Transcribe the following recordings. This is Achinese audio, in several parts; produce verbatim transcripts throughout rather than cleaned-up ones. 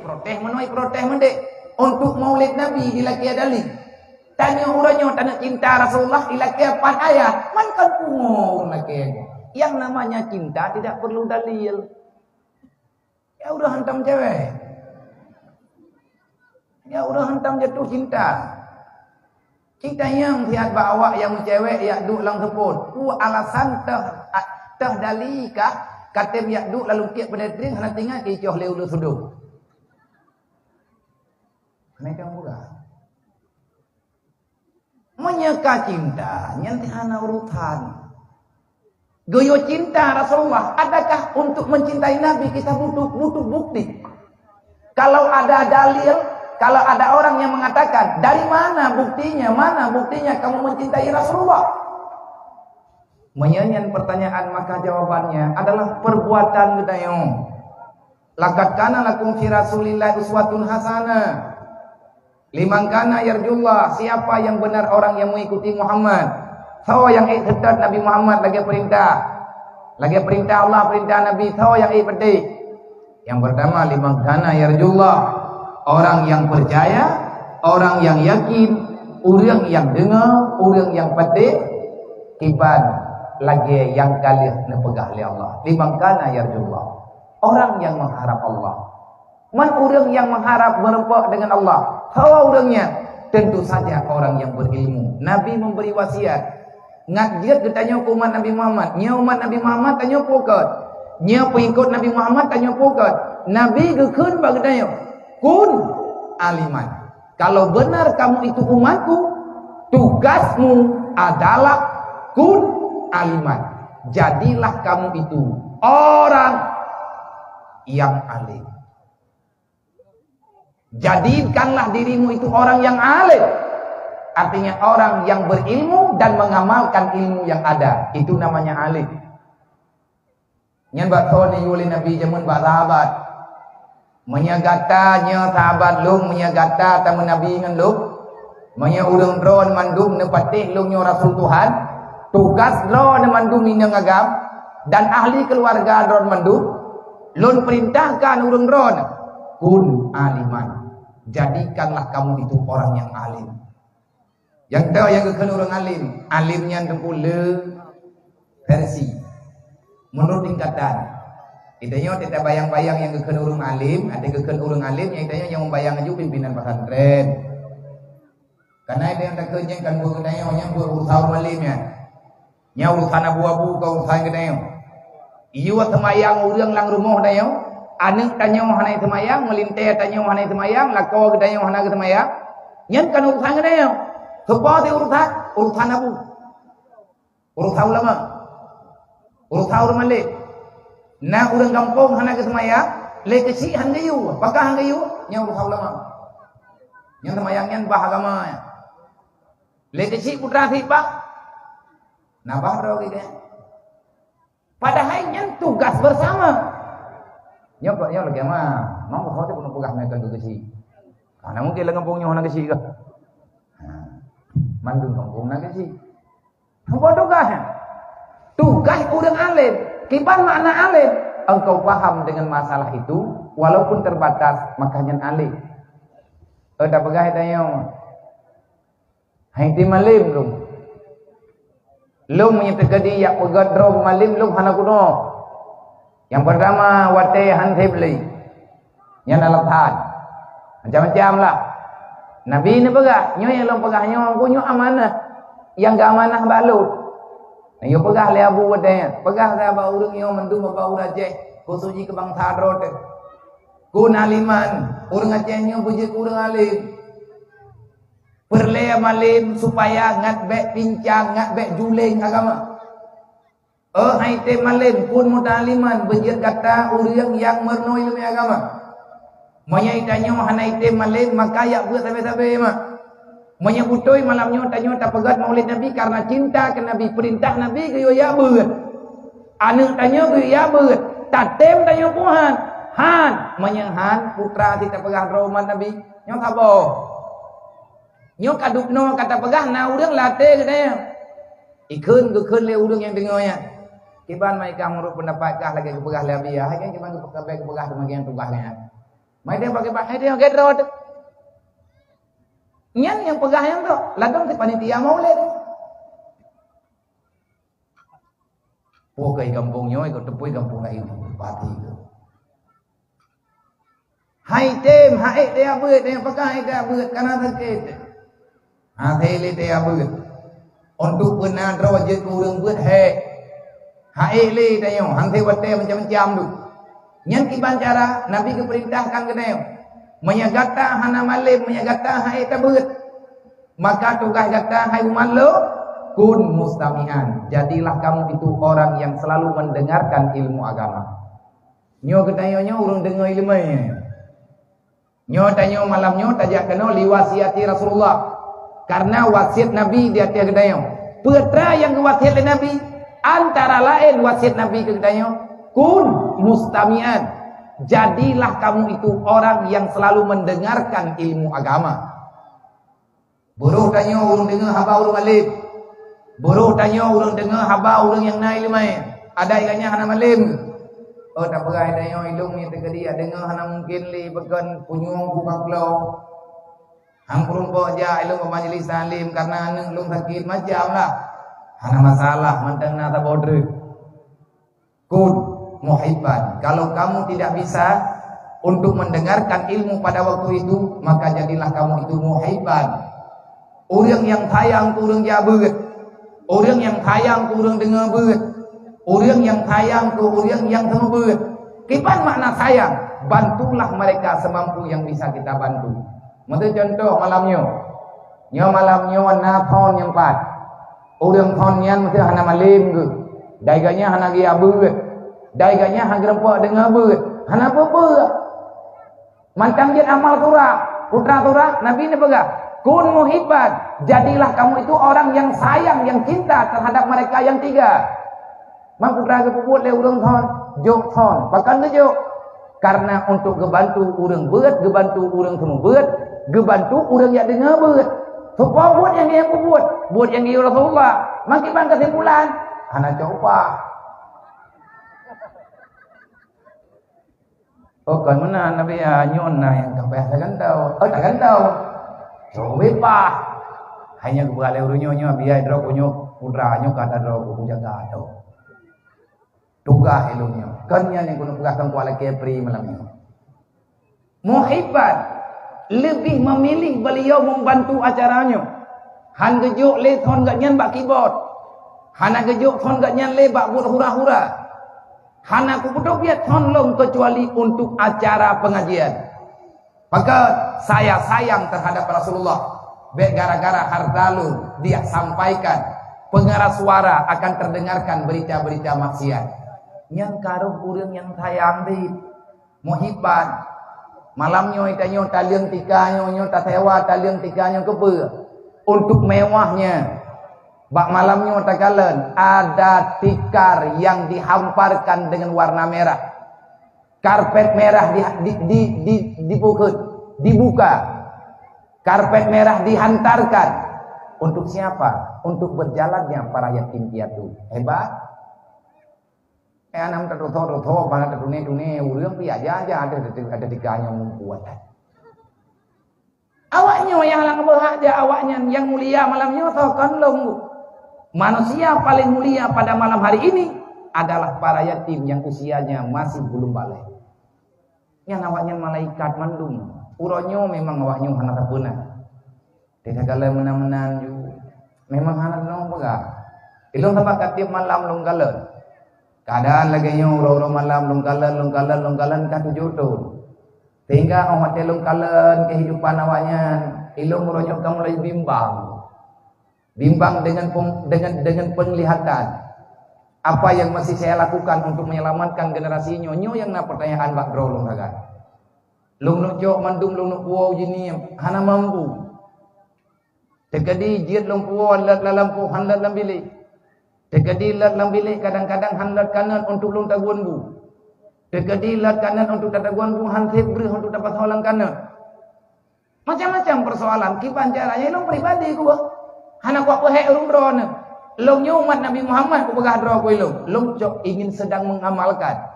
Protes meunoe, protes meudéh. Untuk Maulid Nabi dilakée dalil. Tanyoe uroe nyoe taneuk cinta Rasulullah dilakée pat ayat. Man kon pungo ureuëng lakée nyoe. Yang namanya cinta tidak perlu dalil. Ya udah hantam cewek. Ya udah hantam jatuh cinta. Cit tanyong siat bak awak nyang meucewek yak duek lam seupôt. Peue alasan teuh, teuh dali kah katem yak duek lam lungkiek peudetring hana teuingat keu icoh lé uleue sudong? Hana ikang peugah. Meunyoe ka cinta, nyan teuh hana urusan. Geuyue cinta Rasulullah, adakah untuk mencintai Nabi kita butuh, butuh bukti? Kalau ada dalil, kalau ada orang yang mengatakan, dari mana buktinya, mana buktinya kamu mencintai Rasulullah? Meunyoe nyan pertanyaan, maka jawabannya adalah perbuatan geutanyoe. Laqad kana lakum fi Rasulillah uswatun hasanah. Liman kana yarjullah, siapa yang benar orang yang mengikuti Muhammad. Soe nyang ék seutôt Nabi Muhammad lagée peurintah. Lagée peurintah Allah, peurintah Nabi, soe nyang ék peudeh. Yang pertama, liman kana yarjullah, orang yang percaya, orang yang yakin, ureuëng yang deungoe, ureuëng yang peudeh, kiban lagée nyang ka lheueh neupeugah lé Allah. Liman kana yarjullah, orang yang mengharap Allah. Man ureuëng nyang mengharap meureumpok dengan Allah, soe ureuëng nyan? Tentu saja orang yang berilmu. Nabi memberi wasiat, ngat jeuet geutanyoe keu umat Nabi Muhammad. Nyoe umat Nabi Muhammad tanyoe pukot. Nyoe pengikut Nabi Muhammad tanyoe pukot. Nabi geukheun bak geutanyoe, kun aliman. Kalau benar kamu itu umatku, tugasmu adalah kun aliman. Jadilah kamu itu orang yang alim. Jadikanlah dirimu itu orang yang alim. Artinya orang yang berilmu dan mengamalkan ilmu yang ada. Itu namanya alim. Nyan bak thon yue lé Nabi jameun bak sahabat. Meunyoe gata nyoe sahabat lôn, meunyoe gata tameunabi ngon lôn, meunyoe ureuëng droe mandum neupatéh lôn nyoe rasul Tuhan, tugas droe mandum inong agam dan ahli keuluwarga droe mandum, lôn peurintahkan ureuëng droe, kun aliman. Jadikanlah kamu itu orang yang alim. Nyang teuh nyang geukheun ureuëng alim, alim nyan teungku le versi. Meunurot tingkatan. Geutanyoe teuka bayang-bayang nyang geukheun ureuëng alim, ada geukheun ureuëng alim, nyang geutanyoe nyang membayang aju pimpinan pesantren. Karena ada nyang takheun nyang kan buet geutanyoe, nyang buet urusan ureuëng alim nyan. Nyan urusan abu-abu, kon urusan geutanyoe. Iyue seumayang ureuëng lam rumoh tanyoe, aneuëk tanyoe hana seumayang, meulintée tanyoe hana seumayang, lakoe geutanyoe hana geuseumayang, nyan kon urusan geutanyoe. Soe po urusan? Urusan abu. Urusan ulama. Urusan ureuëng malém. Na ureuëng gampông hana geuseumayang, lé keuchik han geuyue, pakon han geuyue, nyan urusan ulama. Nyan seumayang nyan bah agama nyan. Lé keuchik putra sibak. Na bah droe geuh. Padahai nyan tugas bersama. Nyoe kok nyoe lagée ma, mang kok peunoh peugah meunan keu geuchik. Karena mungkin lam gampông nyoe hana geuchik kah? Ha. Mandum gampông na geuchik. Apa tugas? Tugas ureuëng alim. Kiban makna alim? Engkau paham dengan masalah itu, walaupun terbatas, maka nyan alim. Eh, tak peugah tanyoe. Hai ti malem lom. Lom meunyoe teukeudi jak peugét droe malem lom hana keunoe. Nyang peurtama watée han sép lé. Nyan alasan. Macam-macam lah. Nabi neupeugah, nyoe nyang lôn peugah nyoe, nyoe amanah. Nyang geuamanah bak lôn. Nyoe peugah lé Abu watée nyan. Peugah sabe ureuëng nyoe mandum bak ureuëng Aceh, khusos jih keu bansa droe teuh. Kun aliman, ureuëng Aceh nyoe beujeuet ureuëng alem. Peureulée malem supaya ngat bék pincang, ngat bék juléng agama. Oh hai té malem, kun muta'aliman, beujeuet gata ureuëng nyang meurunoe ileumé agama. Meunyoe tanyoe hana item malem, maka jak beuet sabe-sabe mak. Meunyoe beutôi malam nyoe tanyoe tapeugét Maulid Nabi karena cinta keu Nabi, peurintah Nabi geuyue jak beuet. Aneuëk tanyoe geuyue jak beuet, tatem tanyoe pun han. Han, meunyoe han, putra sit tapeugah droe umat Nabi, nyoe saboh. Nyoe ka dubnoe ka tapeugah na ureuëng latée geutanyoe. Ikheun geukheun lé ureuëng nyang deungoe nyan. Kiban ma ikah meunurot peundapat kah lagée geupeugah lé Abi Yahya, kiban geupeugah teuma nyang tugaih nyan. Mai dia pakai pakai dia get rot. Nyan nyang peugah nyang tu, ladom si panitia maulid. Poh kai kampung nyoe, ikut tepui kampung lain. Pati tu. Hai tem, hai dia buat, dia pegang dia buat, karena sakit. Ha, hai le dia buat. Untuk beuna droe jeuet keu ureuëng buet, hai. Hai le tanyoe, han sai watée macam-macam tu. Nyan kiban cara Nabi geupeurintahkan keu tanyoe. Meunyoe gata hana malem, meunyoe gata hai tabeuet, maka tugaih gata hai umat lôn, kun mustami'an. Jadilah kamu itu orang yang selalu mendengarkan ilmu agama. Nyoe geutanyoe nyoe ureuëng deungoe iéleumé. Nyoe tanyoe malam nyoe tajak keunoe liwasiati Rasulullah. Karena wasiat Nabi di ateueh geutanyoe. Peue teuma nyang geuwasiat lé Nabi? Antara laén wasiat Nabi keu geutanyoe, kun mustami'an. Jadilah kamu itu orang yang selalu mendengarkan ilmu agama. Beurôh tanyoe ureuëng deungoe haba ureuëng além. Beurôh tanyoe ureuëng deungoe haba ureuëng nyang na iéleumé. Adak gobnyan hana malém. Oh, tapeugah tanyoe ilôn nyang teukeudi deungoe hana mungken lé, pakon punyueng ku maklo. Han peurumpok jak ilôn bak majelis taklim karena aneuëk lôn sakét, macam lah. Hana masalah, mantong na saboh treuk. Kun muhibban. Kalau kamu tidak bisa untuk mendengarkan ilmu pada waktu itu, maka jadilah kamu itu muhibban. Ureuëng nyang sayang keu ureuëng jak beuet. Ureuëng nyang sayang keu ureuëng deungoe beuet. Ureuëng nyang sayang keu ureuëng nyang seumeubeuet. Kiban makna sayang? Bantulah mereka semampu yang bisa kita bantu. Miseu contoh malam nyoe. Nyoe malam nyoe na phon nyang pat. Ureuëng phon nyan miseu hana malém geuh. Dai gobnyan hana geujak beuet. Dai gobnyan hana geureumpok deungoe beuet. Hana peue-peue. Mantong jeuet amal surah. Putra surah, Nabi neupeugah, kun muhibban. Jadilah kamu itu orang yang sayang, yang cinta terhadap mereka yang tiga. Man putra geupeubuet lé ureuëng thon, jok thon. Pakon geujok? Karena untuk geubantu ureuëng beuet, geubantu ureuëng seumeubeuet, geubantu ureuëng jak deungoe beuet. Soe buet nyang geupeubuet? Buet nyang geuyue Rasulullah. Maka ban kesimpulan, hana cok upah. Oh, kon meunan Nabi, ya, nyoe na nyang ka payah tagantoe. Oh, tagantoe. Cok upah. Hanya geupeugah lé ureuëng nyoe, nyoe biaya droe ku nyoe, putra nyoe ka droe ku jaga ateueh. Tugaih ilôn nyoe. Kon nyan nyang keuneuk peugah keu Tuan Lakée Pri malam nyoe. Muhibban, lebih memilih beliau membantu acara nyoe. Han geujok lé thon gobnyan bak keyboard. Hana geujok thon gobnyan lé bak buet hura-hura. Hana kupeuduek biet thon lom kecuali untuk acara pengajian. Maka saya sayang terhadap Rasulullah. Bék gara-gara harta lôn, dia sampaikan, pengeras suara akan terdengarkan berita-berita maksiat. Nyang ka rôh ureuëng nyang sayang dit. Muhibban. Malam nyoe tanyoe taleueng tika nyoe, nyoe tasewa taleueng tika nyoe keupeue? Untuk mewahnya. Bak malam nyoe takalon ada tikar yang dihamparkan dengan warna merah. Karpet merah di, di, di, di, dibukut, dibuka. Karpet merah dihantarkan. Untuk siapa? Untuk berjalannya para yatim piatu. Hebat. Eh, aneuk tatutoe-tutoe, bak tatuné-tuné, ureuëng pi aja-aja ada, ada, ada tiga nyang mumpung. Awaknyoe nyang lam beuhak jak awaknyan, nyang mulia malam nyoe soe kon lom. Manusia paling mulia pada malam hari ini adalah para yatim yang usianya masih belum baligh. Nyan awaknyan malaikat mandum. Uroe nyoe memang awaknyoe hana sapeue na. Teuka kalon meunan-meunan ju. Memang hana teunoe peugah. Ilôn saban ka tiep malam lôn kalon. Keadaan lagée nyoe uroe-uroe malam lôn kalon, lôn kalon, lôn kalon ka tujoh thon. Sehingga óh watée lôn kalon kehidupan awaknyan, ilôn uroe nyoe ka mulai bimbang. Bimbang dengan peng-, dengan, dengan penglihatan. Apa yang masih saya lakukan untuk menyelamatkan generasi nyoe? Nyoe nyang na pertanyaan bak droe lôn sagai. Lôn neuk jok mandum lôn neuk puwoe uji niem, hana mampu. Teukeudi jeuet lôn puwoe lheueh lam lampôh, hán lheueh lam bilék. Teukeudi lheueh lam bilék kadang-kadang hán lheueh kanot untuk lôn tagun bu. Teukeudi lheueh kanot untuk tatagun bu, hán sép breueh untuk tapasoe lam kanot. Macam-macam persoalan, kiban cara nyang lôn pribadi kuba. Hana kuat peuhek ureuëng droeneuh. Lôn nyoe umat Nabi Muhammad kupeugah droe ku ilôn. Lôn cok ingin sedang mengamalkan.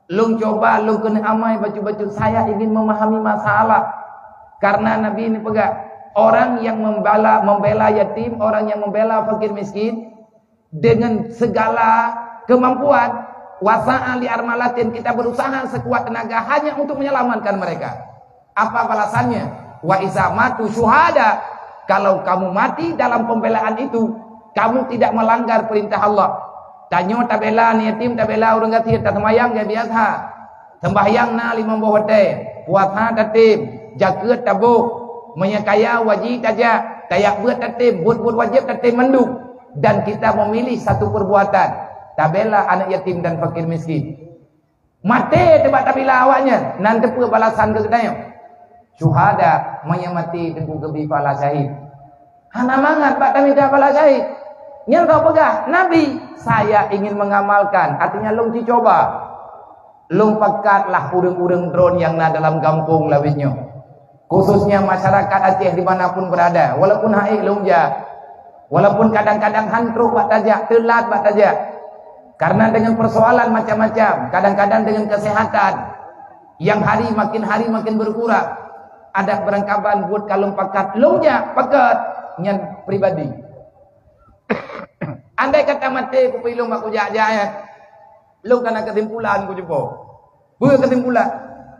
Lôn cuba, lôn keuneuk amai bacut-bacut, saya ingin memahami masalah. Karena Nabi neupeugah, orang yang membela, membela yatim, orang yang membela fakir miskin dengan segala kemampuan, wasa'a li armalatin, kita berusaha sekuat tenaga hanya untuk menyelamatkan mereka. Apa balasannya? Wa iza matu syuhada. Kalau kamu mati dalam pembelaan itu, kamu tidak melanggar perintah Allah. Tanyoe tabela aneuk yatim, tabela ureueng gasien, taseumayang lagèe biasa. Sembahyang na limong boh watèe, puasa tatem, jakeuet taboh, meunyo kaya wajib tajak, tajak beuet tatem, buet-buet wajéb tatem mandum. Dan kita memilih satu perbuatan, tabela aneuk yatim dan fakir miskin. Maté teuh bak tabila awaknyan, nan teupeue balasan keu geutanyoe? Syuhada, meunyo maté teungku geubi pahala syahid. Hana mangat bak tamita pahala syahid. Nyan ka peugah Nabi, "Saya ingin mengamalkan," artinya lôn jicuba. Lôn pakat lah ureueng-ureueng droen nyang na dalam gampông Lawét nyoe. Khususnya masyarakat Aceh di mana pun berada, walaupun hana ék lôn jak, walaupun kadang-kadang han trok bak tajak, teulat bak tajak. Karena dengan persoalan macam-macam, kadang-kadang dengan kesehatan yang hari makin hari makin berkurang. Adak beurangkaban buet ka lôn pakat, lôn jak pakat nyan pribadi. Andai kata maté kupilong bak kujak-jak, ya. Lôn ka na kesimpulan kujumpa. Peue kesimpulan?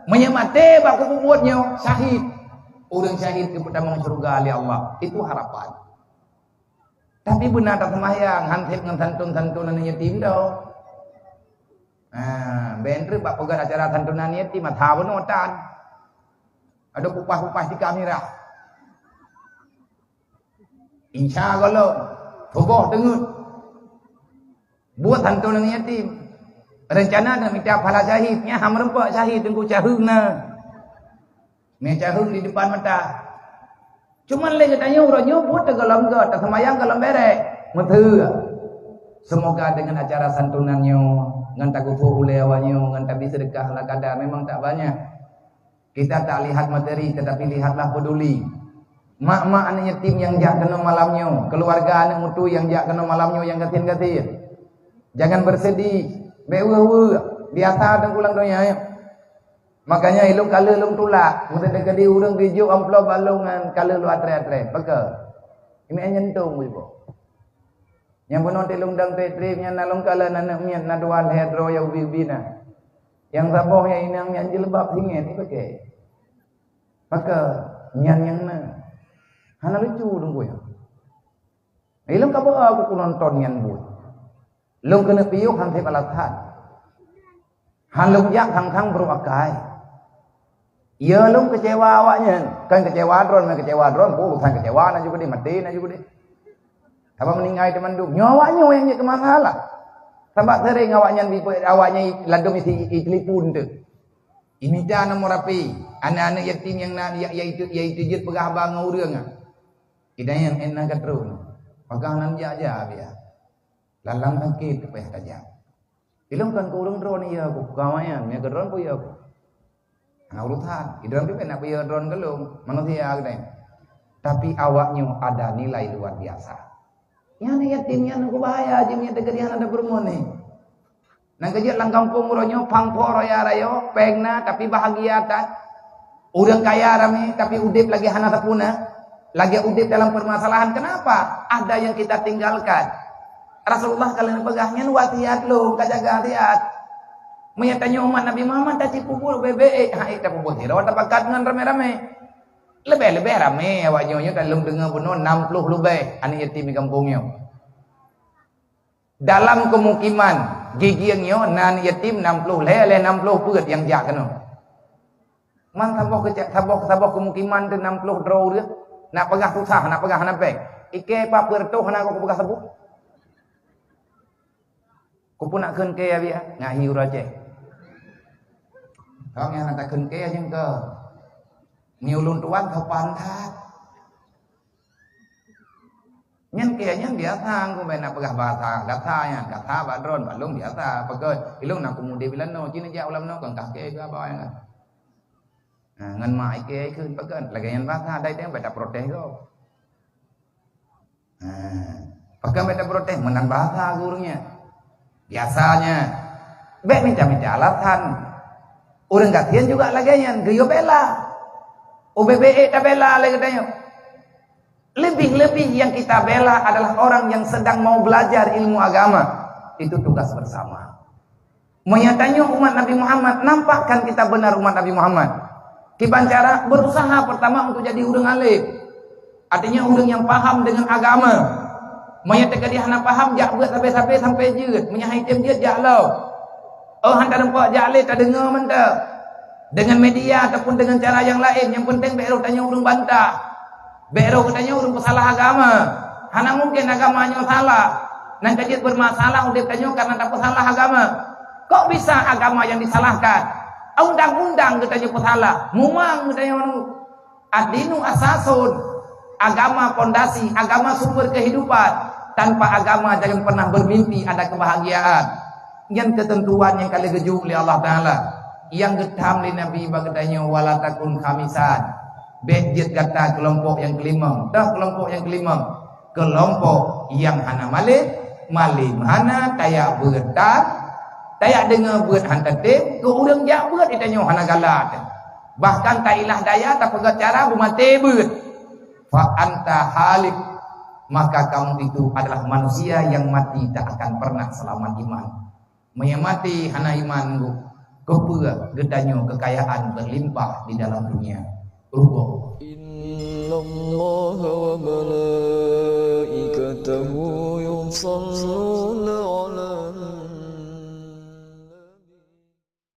Meunyo maté bak kupeubuet nyoe, syahid. Ureueng syahid geupeutamong syeuruga lé Allah. Itu harapan. Tapi beuna taseumayang, han sép ngon santun-santun aneuk yatim doh. Ha, ben treuk bak peugah acara santunan yatim, mata bunoe tan. Ada kupas-kupas di kamera. Insya Allah, tuboh teungeut. Buet santun aneuk yatim. Rencana nak mita pahala syahid, nyan han meureumpok syahid teungku caheueng na. Mé caheueng di depan mata. Cuman lé geutanyoe uroe nyoe buet teugohlom göt, taseumayang gohlom bèrèh. Meuteue. Semoga dengan acara santunan nyoe, ngon tageufoh ulèe awak nyoe, ngon tabi seudeukah ala kadar, memang tak banyak. Kita tak lihat materi, tetapi lihatlah peduli. Mak-mak aneuk yatim nyang jak keunoe malam nyoe, keuluwarga aneuk mutu nyang jak keunoe malam nyoe nyang gasien-gasien. Jangan bersedih, bèk weueh-weueh, biasa teungku lam donya nyoe. Makanya ilôn ka lheueh lôn tulak, meuseuti keudéh ureueng geujok amplop bak lôn nyan ka lheueh lôn atré-atré. Pakon? Imeu'en nyentong beujiboh. Nyang bunoe tilông dang trép-trép nyan na lôn kalon aneuk miet na dua lhèe droe nyang ubi-ubi na. Nyang saboh nyang inong nyan jilbab singét, ipaké. Maka nyan nyang na. Hana lucu teungku nyan. Ilôn ka beu aku kunonton nyan buet. Lôn keuneuk piôh han sép alasan. Han lôn jak sang-sang brôk akai. Ya lôn keucewa awaknyan. Kan keucewa droen, meunan keucewa droen, oh, urusan keucewa na juga deh, maté na juga deh. Haba meuninggai teumandum. Nyoe awaknyan nyang jeuet keu masalah. Sabab sering awaknyan bi-, awaknyan ladom isi i telepon tu. Imita nomor H P. Aneuk-aneuk yatim nyang na, ya, ya itu, ya itu jeuet peugah haba ngon ureueng ah. Idayang en na ka trôn. Peugah nan jak-jak biar. Lalang sakét payah tajak. Ilôn kan keu ureueng droen iya ku, keu awaknyan, meunyo keu droen peue iya ku. Hana urusan, idroen pih nak peue iya droen keu lôn, manusia geutanyoe. Tapi awaknyoe ada nilai luar biasa. Nyan yatim nyan ku bahaya jih meunyo teukeudi hana ada peurumoh ni. Nang keujeuet lam gampông uroe nyoe pang po raya rayo, péng na tapi bahagia that. Ureueng kaya ramé, tapi udép lagèe hana sapeue na. Lagèe udép dalam permasalahan. Kenapa? Ada yang kita tinggalkan. Rasulullah ka lheueh peugah, "Nyan wasiat lôn, ka jaga wasiat." Meunyo tanyoe umat Nabi Muhammad, tacit peubuet bèk-bèk, eh, hai tapeubuet sidroe tapakat ngon ramé-ramé. Leubeh-leubeh ramé awak nyoe, nyoe ka lôn deungoe bunoe enam puluh leubeh aneuk yatim di gampông nyoe. Dalam kemukiman Gigieng nyoe na aneuk yatim enam puluh lhèe, lhèe enam puluh peuet nyang jak keunoe. Man saboh keucak, saboh, saboh kemukiman teu enam puluh droe ureueng, nak peugah susah, nak peugah hana péng. Ikei pat peuet reutôh hana ku peugah saboh. Ku pun nak kheun kei abiya, ngahi uroe Aceh. Kau nyang hana takheun kei aja engkau. Ni ulôn tuan sopan that. Nyan kei nyan biasa, engkau ban nak peugah bahasa gata nyan, gata bak droen, bak lôn biasa. Pakon, ilôn na kumudé bilanoe, cit neujak ulam noe, kon kah kei keu abang nyan. Nah, ngon mak ikei kheun pakon, lagèe nyan bahasa, dai teuh bèk taprotes gob. Nah, pakon bèk taprotes, meunan bahasa gurèe nyan. Biasanya, Bék mita-mita alasan. Ureuëng gasien juga lagée nyan, geuyue bela. Ubé-bé tabela lé geutanyoe. Lebih-lebih yang kita bela adalah orang yang sedang mau belajar ilmu agama. Itu tugas bersama. Meunyo tanyoe umat Nabi Muhammad, nampakkan kita benar umat Nabi Muhammad. Kiban cara berusaha pertama untuk jadi ureuëng alim. Artinya ureuëng nyang paham dengan agama. Meunyo teukeudi hana paham, jak beuet sabe-sabe sampai jeuet. Meunyo han item jeuet, jak lom. Oh, han tareumpok jak lé, tadeungoe mantong. Dengan media ataupun dengan cara yang lain, yang penting bék roh tanyoe ureuëng bantah. Bék roh geutanyoe ureuëng peusalah agama. Hana mungkin agama nyoe salah. Nyang ka jeuet bermasalah udeb tanyoe karena tapeusalah agama. Kok bisa agama yang disalahkan? Undang-undang geutanyoe peusalah. Muang geutanyoe anu. Ad-dinu asasun. Agama pondasi, agama sumber kehidupan. Tanpa agama jangan pernah bermimpi ada kebahagiaan. Nyan ketentuan nyang ka lheueh geujok lé Allah Taala. Nyang geutham lé Nabi bak geutanyoe, "Wala takun khamisan." Bék jeuet gata keulompok nyang keulimong. Toh keulompok nyang keulimong? Keulompok nyang hana malém, malém hana, tajak beuet tan, tajak deungoe beuet han tatem, keu ureuëng jak beuet geutanyoe hana galak. Bahkan tailah daya, tapeugah cara beumaté beuet. Fa anta halik, maka kamu itu adalah manusia yang mati tak akan pernah selamat iman. Meunyo maté hana iman, keupeue geutanyoe keukayaan berlimpah di dalam dunia? Rugoe. إن الله وملائكته يصلون